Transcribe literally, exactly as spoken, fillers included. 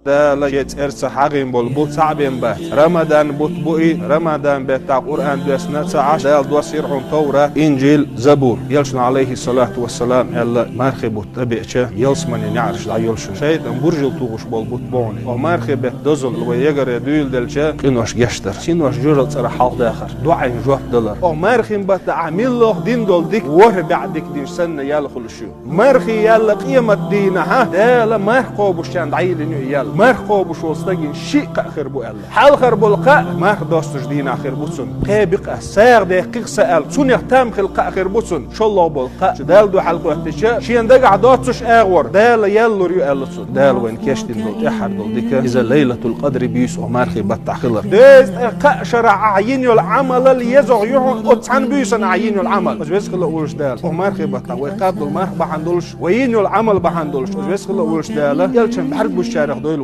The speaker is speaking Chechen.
Дала шен цӀерца хьагӀийна болу бутт цхьаъ бен бац. Рамадан бутт бу и, Рамадан беттахь Къуръан доьссина а ца Ӏаш, Дала доссийра хьуна Товрат, Инжил, Забур. Элчано, алейхи салату вассалам, аьлла, мархи бутт тӀебеача, ялсаманин неӀарш дӀайолуш. ШайтӀан буржал тухуш болу бутт бу хьуна. Оха мархи бетта дозалла вай ягаре дуьйладелча, къинош гечдар. Синош жоьжал цӀарах хьалхадахар, доӀийн жоп далар. Оха мархин баттахь муьлхха дина долу дика ворхӀ бӀе дика динчу санна ял хуьлуш ю. Мархи ял къемат дийнахь Дала марха кхобуш шен дӀайиллина ю ял. Марха кхобуш волу стагана шиъ кхаъ хир бу аьлла. Хьалхара болу кхаъ марха достучу дийнахь хир бу цунна. Кхебикъа, сагӀа дехких са аьлла, цунах там хила кхаъ хир бу цунна. ШолгӀа болу кхаъ Дала дуьхьал хӀоьттича, шен дагахь доццуш агӀор Дала ял лур ю аьлла цунна. Дала вайна кечдина долу тӀаьххьара долу дика, иза Лайлатул Къадри буьйса оха мархи баттахь хилар. Дезткъе кхаа шарахь ахь йина йолу Ӏамалал еза ю хьуна оцу цхьана буьйсанна ахь йина йолу Ӏамал. Оцу веза хила а волуш Дала, оха мархи баттахь вай кхаддолу марха бахьана долуш, вай йина йолу Ӏамал бахьана долуш, оцу веза хила а волуш Дала, элчан бӀаьрг буьсучарах дойла.